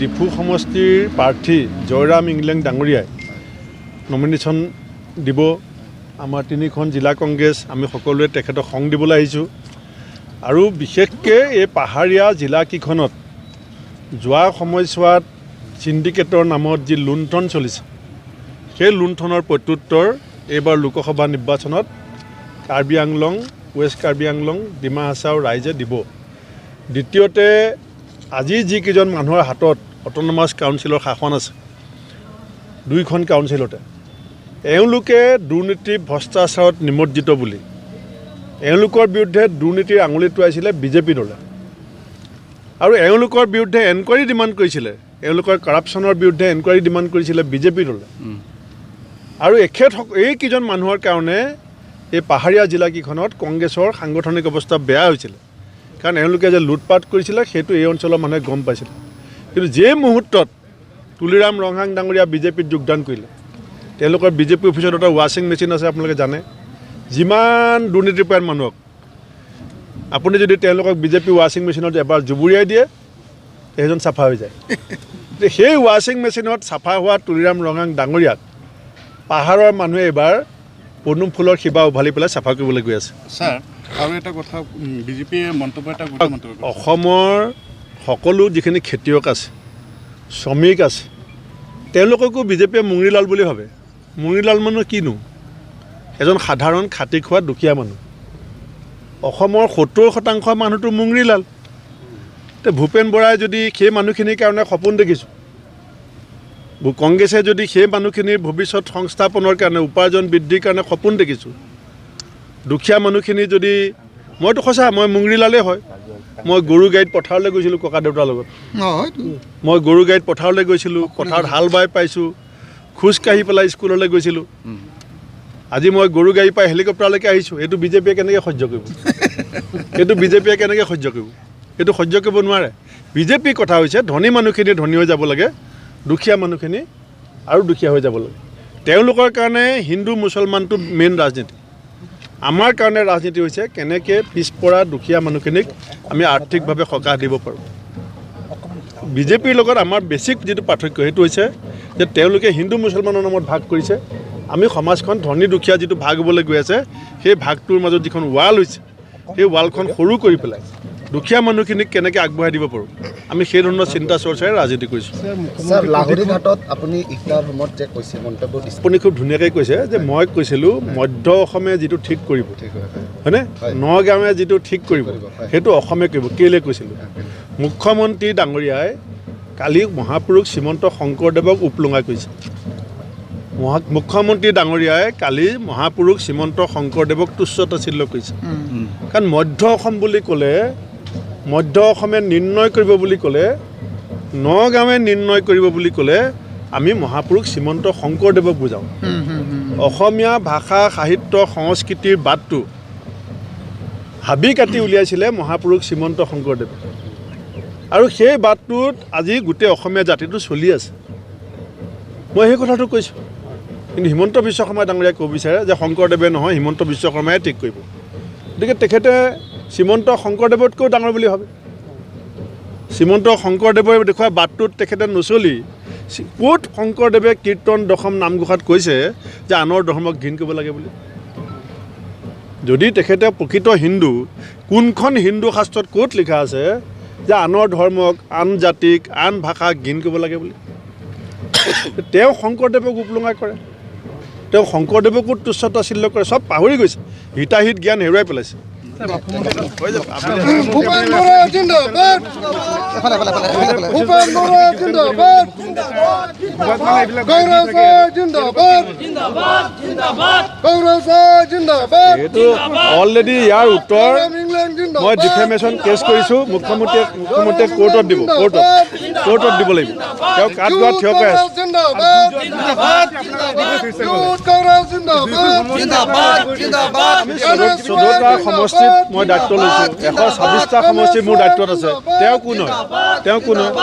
ডিফু সমষ্টিৰ প্ৰাৰ্থী জয়ৰাম ইংলেং ডাঙৰীয়াই নমিনেশ্যন দিব। আমাৰ তিনিখন জিলা কংগ্ৰেছ, আমি সকলোৱে তেখেতক সংগ দিবলৈ আহিছোঁ। আৰু বিশেষকৈ এই পাহাৰীয়া জিলাকেইখনত যোৱা সময়ছোৱাত চিণ্ডিকেটৰ নামত যি লুণ্ঠন চলিছে, সেই লুণ্ঠনৰ প্ৰত্যুত্তৰ এইবাৰ লোকসভা নিৰ্বাচনত কাৰ্বি আংলং, ৱেষ্ট কাৰ্বি আংলং, ডিমা হাছাও ৰাইজে দিব। দ্বিতীয়তে, আজি যিকেইজন মানুহৰ হাতত অট'নমাছ কাউন্সিলৰ শাসন আছে, দুইখন কাউন্সিলতে এওঁলোকে দুৰ্নীতি ভ্ৰষ্টাচাৰত নিমজ্জিত বুলি এওঁলোকৰ বিৰুদ্ধে দুৰ্নীতিৰ আঙুলি টোৱাইছিলে বিজেপি দলে আৰু এওঁলোকৰ বিৰুদ্ধে এনকুৱাৰী ডিমাণ্ড কৰিছিলে, এওঁলোকৰ কৰাপশ্যনৰ বিৰুদ্ধে এনকুৱাৰী ডিমাণ্ড কৰিছিলে বিজেপি দলে। আৰু এখেত এইকেইজন মানুহৰ কাৰণে এই পাহাৰীয়া জিলাকেইখনত কংগ্ৰেছৰ সাংগঠনিক অৱস্থা বেয়া হৈছিলে, কাৰণ এওঁলোকে যে লুটপাত কৰিছিলে সেইটো এই অঞ্চলৰ মানুহে গম পাইছিলে। কিন্তু যে মুহূৰ্তত তুলিৰাম ৰংহাং ডাঙৰীয়া বিজেপিত যোগদান কৰিলে, তেওঁলোকৰ বিজেপি অফিচত এটা ৱাশ্বিং মেচিন আছে, আপোনালোকে জানে। যিমান দুৰ্নীতিপৰায়ণ মানুহক আপুনি যদি তেওঁলোকক বিজেপি ৱাশ্বিং মেচিনত এবাৰ জুবুৰিয়াই দিয়ে, সেইজন চাফা হৈ যায়। সেই ৱাশ্বিং মেচিনত চাফা হোৱা তুলিৰাম ৰংহাং ডাঙৰীয়াক পাহাৰৰ মানুহে এইবাৰ পদুম ফুলৰ শিপা উভালি পেলাই চাফা কৰিবলৈ গৈ আছে। ছাৰ, আৰু এটা কথা, বিজেপিয়ে মন্তব্য এটা গোটা মন্তব্য কৰিছে। অসমৰ সকলো যিখিনি খেতিয়ক আছে, শ্ৰমিক আছে, তেওঁলোককো বিজেপিয়ে মুঙিলাল বুলি ভাবে। মুঙিলাল মানুহ কিনো? এজন সাধাৰণ খাটি খোৱা দুখীয়া মানুহ। অসমৰ 70% মানুহটো মুঙিলাল। তে ভূপেন বৰাই যদি সেই মানুহখিনিৰ কাৰণে সপোন দেখিছোঁ, কংগ্ৰেছে যদি সেই মানুহখিনিৰ ভৱিষ্যত সংস্থাপনৰ কাৰণে, উপাৰ্জন বৃদ্ধিৰ কাৰণে সপোন দেখিছোঁ, দুখীয়া মানুহখিনি যদি, মইতো সঁচা মই মুঙিলালেই হয়। মই গৰু গাড়ীত পথাৰলৈ গৈছিলোঁ ককা দেউতাৰ লগত। মই গৰু গাড়ীত পথাৰলৈ গৈছিলোঁ, পথাৰত হাল বাই পাইছোঁ, খোজকাঢ়ি পেলাই স্কুললৈ গৈছিলোঁ। আজি মই গৰু গাড়ী পাই হেলিকপ্টাৰলৈকে আহিছোঁ। এইটো বিজেপিয়ে কেনেকৈ সহ্য কৰিব? এইটো বিজেপিয়ে কেনেকৈ সহ্য কৰিব? এইটো সহ্য কৰিব নোৱাৰে। বিজেপিৰ কথা হৈছে ধনী মানুহখিনি ধনী হৈ যাব লাগে, দুখীয়া মানুহখিনি আৰু দুখীয়া হৈ যাব লাগে। তেওঁলোকৰ কাৰণে হিন্দু মুছলমানটো মেইন ৰাজনীতি। আমাৰ কাৰণে ৰাজনীতি হৈছে কেনেকৈ পিছপৰা দুখীয়া মানুহখিনিক আমি আৰ্থিকভাৱে সকাহ দিব পাৰোঁ। বিজেপিৰ লগত আমাৰ বেছিক যিটো পাৰ্থক্য সেইটো হৈছে যে তেওঁলোকে হিন্দু মুছলমানৰ নামত ভাগ কৰিছে, আমি সমাজখন ধনী দুখীয়া যিটো ভাগ হ'বলৈ গৈ আছে, সেই ভাগটোৰ মাজত যিখন ৱাল হৈছে, সেই ৱালখন সৰু কৰি পেলাই দুখীয়া মানুহখিনিক কেনেকৈ আগবঢ়াই দিব পাৰোঁ, আমি সেই ধৰণৰ চিন্তা চৰ্চাৰে ৰাজনীতি কৰিছোঁ। ছাৰ, লাহৰীঘাটত আপুনি ইফতাৰ সময়ত যে কৈছে, মন্তব্য দিছে। আপুনি খুব ধুনীয়াকৈ কৈছে যে মই কৈছিলোঁ মধ্য অসমে যিটো ঠিক কৰিব, হয়নে, নগাঁৱে যিটো ঠিক কৰিব সেইটো অসমে কৰিব। কেলৈ কৈছিলোঁ? মুখ্যমন্ত্ৰী ডাঙৰীয়াই কালি মহাপুৰুষ শ্ৰীমন্ত শংকৰদেৱক উপলুঙা কৰিছে। মুখ্যমন্ত্ৰী ডাঙৰীয়াই কালি মহাপুৰুষ শ্ৰীমন্ত শংকৰদেৱক তুচ্ছ তাচ্ছিল্য কৰিছে। কাৰণ মধ্য অসম বুলি ক'লে, মধ্য অসমে নিৰ্ণয় কৰিব বুলি ক'লে, নগাঁৱে নিৰ্ণয় কৰিব বুলি ক'লে আমি মহাপুৰুষ শ্ৰীমন্ত শংকৰদেৱক বুজাওঁ। অসমীয়া ভাষা সাহিত্য সংস্কৃতিৰ বাটটো হাবি কাটি উলিয়াইছিলে মহাপুৰুষ শ্ৰীমন্ত শংকৰদেৱে আৰু সেই বাটটোত আজি গোটেই অসমীয়া জাতিটো চলি আছে। মই সেই কথাটো কৈছোঁ। কিন্তু হিমন্ত বিশ্ব শৰ্মা ডাঙৰীয়াই ক'ব বিচাৰে যে শংকৰদেৱে নহয়, হিমন্ত বিশ্ব শৰ্মাই ঠিক কৰিব। গতিকে তেখেতে শ্ৰীমন্ত শংকৰদেৱতকৈও ডাঙৰ বুলি ভাবে। শ্ৰীমন্ত শংকৰদেৱে দেখুওৱা বাটটোত তেখেতে নচলি ক'ত শংকৰদেৱে কীৰ্তন দশম নামঘোষাত কৈছে যে আনৰ ধৰ্মক ঘিণ কৰিব লাগে বুলি? যদি তেখেতে প্ৰকৃত হিন্দু, কোনখন হিন্দু শাস্ত্ৰত ক'ত লিখা আছে যে আনৰ ধৰ্মক, আন জাতিক, আন ভাষাক ঘিণ কৰিব লাগে বুলি? তেওঁ শংকৰদেৱক উপলুঙা কৰে, তেওঁ শংকৰদেৱকো তুচ্ছ তাচ্ছিল্য কৰে। চব পাহৰি গৈছে, হিতাহিত জ্ঞান হেৰুৱাই পেলাইছে। ভূপেন বৰা জিন্দাবাদ, ভূপেন বৰা জিন্দাবাদ, কংগ্ৰেছ জিন্দাবাদ, কংগ্ৰেছ জিন্দাবাদ। এইটো অলৰেডি ইয়াৰ উত্তৰ মই ডিফেমেশ্যন কেছ কৰিছোঁ। মুখ্যমন্ত্ৰীয়ে কোৰ্টত দিব, কোৰ্টত দিব লাগিব। তেওঁ কাঠগড়াত থিয় কৰাই আছে। আমি 14টা সমষ্টিত মই দায়িত্ব লৈছোঁ, 126টা সমষ্টি মোৰ দায়িত্বত আছে। তেওঁ কোন হয়? তেওঁ কোন হয়?